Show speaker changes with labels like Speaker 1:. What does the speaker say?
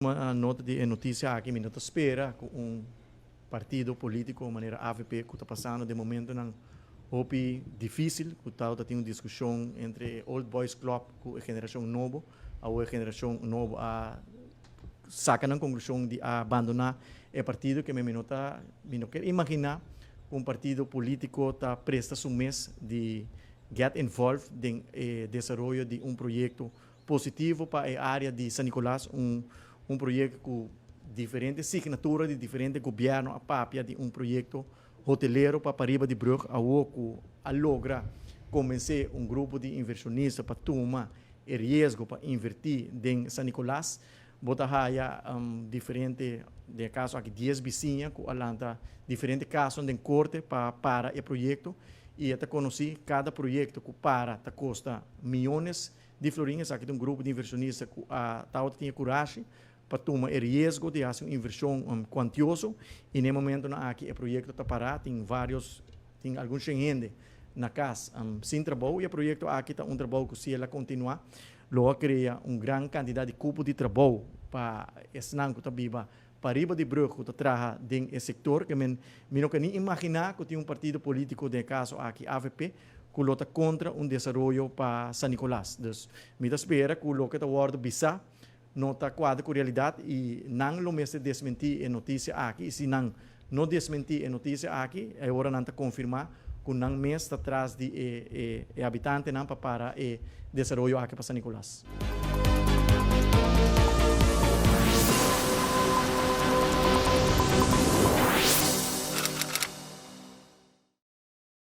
Speaker 1: Tuma nota di e noticia aki, mi no ta spera cu un partido politico manera avp cu ta pasando den momentonan hopi dificil, cu tawata tin un discusion entre e Old Boys Club cu e generacion nobo, awor e generacion nobo a saca nan conclusion di a bandona e partido, ke mi no ta, mi no kier imagina cu un partido politico ta presta su mes di get involved den e desaroyo di un proyecto Positivo pa e area di San Nicolas, un un proyecto cu diferente signatura di diferente gobierno a papia di un proyecto hotelero pa pariba di brug awo cu a logra convence un grupo di inversionista pa tuma e riesgo pa inverti den San Nicolas. Bo ta haya diferente, den e caso aki dies bisiña cu a lanta diferente casonan den corte pa para e proyecto y e ta conoci cada proyecto cu para ta costa miyones Di Florin esaki ta un grupo di inversionista cu a tabata tin e curashi pa tuma e riesgo di haci un inversion cuantioso y na e momentonan aki e proyecto ta para, tin varios, tin algun shen hende na cas sin trabou y e proyecto aki ta un trabou cu si el a continua lo a crea un gran cantidad di cupo di trabou pa esnan cu ta biba pariba di brug cu ta traha den e sector ke men mi no ke ni imagina cu tin un partido politico den e caso aki avp cu lo ta contra un desaroyo pa San Nicolas. Dus mi ta spera cu loke ta wordo bisa no ta cuadra cu realidad y nan lo mester desmenti e noticia aki y si nan no desmenti e noticia aki e ora nan ta confirma cu nan mes ta tras di e e habitantenan pa para e desaroyo aki pa San Nicolas.